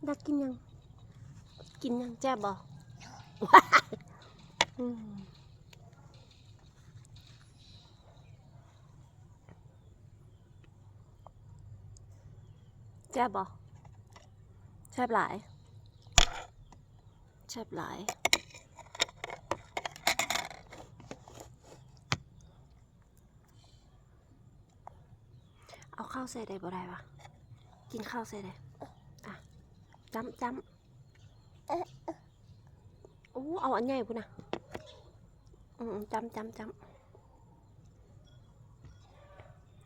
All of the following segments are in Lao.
ຢາກກິນຫຍັງ? ກິນຫຍັງ? ແຊບບໍ່? ອືມ ແຊບບໍ່? ແຊບຫຼາຍ ແຊບຫຼາຍ. ເອົາເຂົ້າໃສ່ໄດ້ບໍ່ໄດ້ວະ? ກິນເຂົ້າໃສ່ໄດ້. ອ່ະ ຈ້ຳ ຈ້ຳ. ໂອ້ ເອົາອັນໃຫຍ່ພຸ້ນນະ. ອືມ ຈ້ຳ ຈ້ຳ ຈ້ຳ.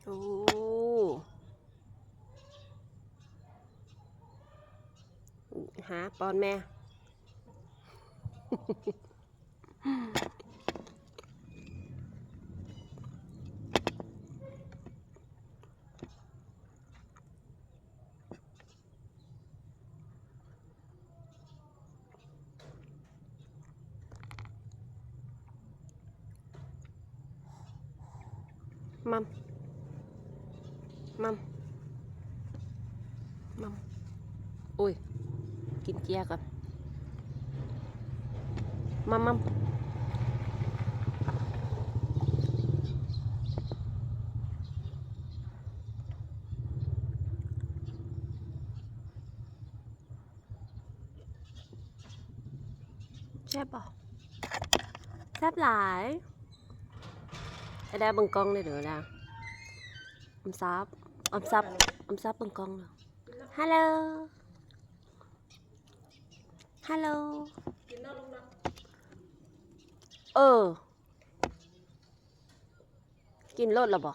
ໂອ້ ຫາປ້ອນແມ່. ໝ່ຳ ໝ່ຳ ໝ່ຳ. ໂອ້ຍ ກິນເຈ້ຍກ່ອນ. ໝ່ຳ ໝ່ຳ. ແຊບບໍ່? ແຊບຫຼາຍ. ໄອ້ດາເບິ່ງກ້ອງເດີ້ ເດີ້ດາ. ອຳຊາບ ອຳຊາບ ອຳຊາບເບິ່ງກ້ອງເດີ້. ຮັລໂຫຼ ຮັລໂຫຼ. ເອີ. ກິນໂລດລະບໍ?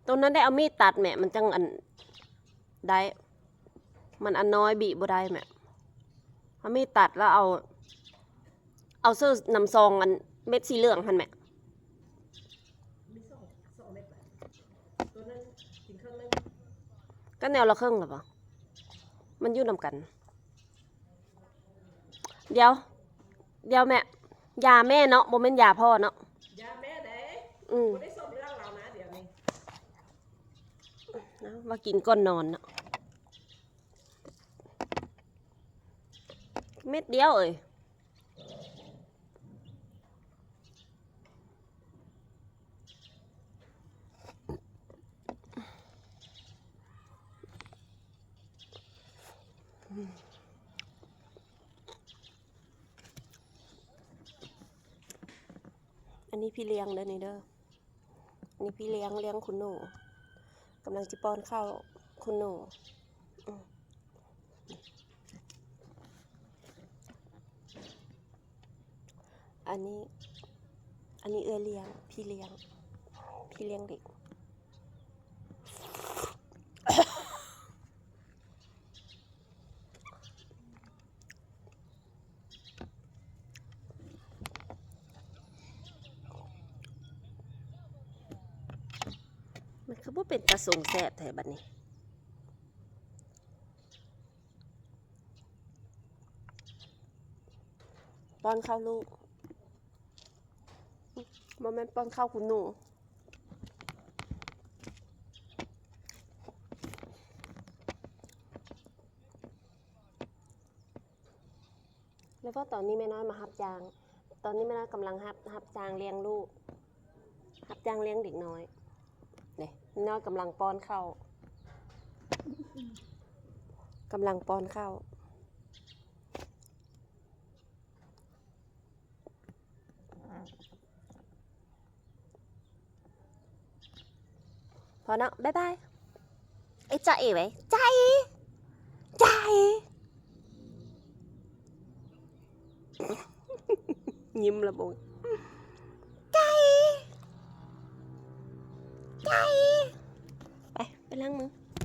ໂຕນັ້ນໄດ້ເອົາມີດຕັດແມະ ມັນຈັ່ງອັນໄດ້ ມັນອັນນ້ອຍບີບໍ່ໄດ້ແມະ. ເອົາມີດຕັດແລ້ວເອົາ ເອົາຊື້ນຳຊອງອັນເມັດສີເຫຼືອງຫັ້ນແມະ. ກໍແນວລະເຄິ່ງລະບໍ? ມັນຢູ່ນຳກັນ. ດຽວ ດຽວແມ່ ຢາແມ່ເນາະ ບໍ່ແມ່ນຢາພໍ່ເນາະ. ຢາແມ່ເດ້. ອືມ ບໍ່ໄດ້ສົມເລື່ອງລາວນະ ດຽວນີ້. ເອົາ ວ່າກິນກ່ອນນອນເນາະ ເມັດດຽວເອີຍ. ອັນນີ້ພີ່ລ້ຽງເດີ້ນີ້ເດີ້. ອັນນີ້ພີ່ລ້ຽງ ລ້ຽງຄຸນໜູ ກຳລັງຊິປ້ອນເຂົ້າຄຸນໜູ. ອືມ ອັນນີ້ ອັນນີ້ເອື້ອຍລ້ຽງ ພີ່ລ້ຽງ ພີ່ລ້ຽງເດັກ. ມັນຄືບໍ່ເປັນຕາຊົງແຊບແທ້ບັດນີ້. ປ້ອນເຂົ້າລູກ ບໍ່ແມ່ນປ້ອນເຂົ້າຄຸນໜູ. ແລ້ວກໍຕອນນີ້ແມ່ນ້ອຍມາຮັບຈ້າງ ຕອນນີ້ແມ່ນ້ອຍກຳລັງຮັບ ຮັບຈ້າງລ້ຽງລູກ ຮັບຈ້າງລ້ຽງເດັກນ້ອຍ. ນີ້ ແມ່ນ້ອຍກຳລັງປ້ອນເຂົ້າ ກຳລັງປ້ອນເຂົ້າ. ພໍເນາະ ບາຍບາຍ. ເອີ ຈ້າເອໄວ້ ຈ້າເອ ຈ້າເອ. ຍິ້ມລະບົງ.